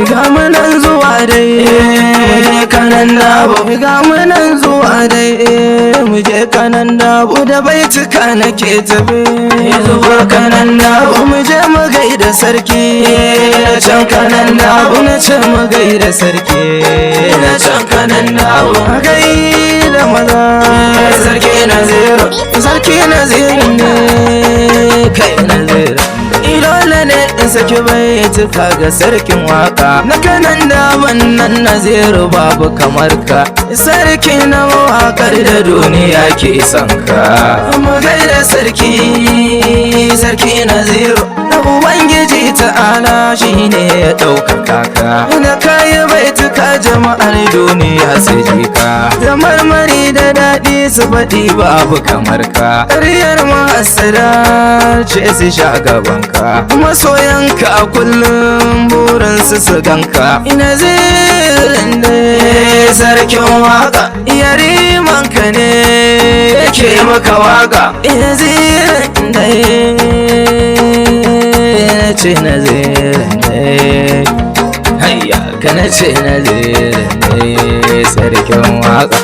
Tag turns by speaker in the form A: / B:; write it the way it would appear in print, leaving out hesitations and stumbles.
A: Ga mu nan zuwa dai, mu je Kanan Dabo. Ga mu nan zuwa dai, mu je Kanan Dabo. Da baituka nake tafe zuwa Kanan Dabo. Mu je mu gaida sarki na can Kanan Dabo. Na ce mu gaida sarki na can Kanan Dabo. Gaida maza, sarki Naziru, sarki Naziru ne kai, Naziru. Dole ne in saki baituka ga sarkin waka na Kanan Daban nan, Naziru, babu kamar ka, sarki na mawakar da duniya ke son ka. Mu gaida sarki, sarki Naziru. Na Ubangiji ta'ala shine ya ɗaukaka ka, da kayi baituka jama'ar duniya su ji ka, da marmari da daɗi su faɗi babu kamar ka. Ƙaryar mahasada ce su sha gaban ka, masoyanka a kullum burinsu su ganka. Ina zirin da sarkin waka, yarimanka ne yake maka waka. Ina zirin da na ce Nazirin da, hayya ka, na ce Nazirin ne sarkin waka.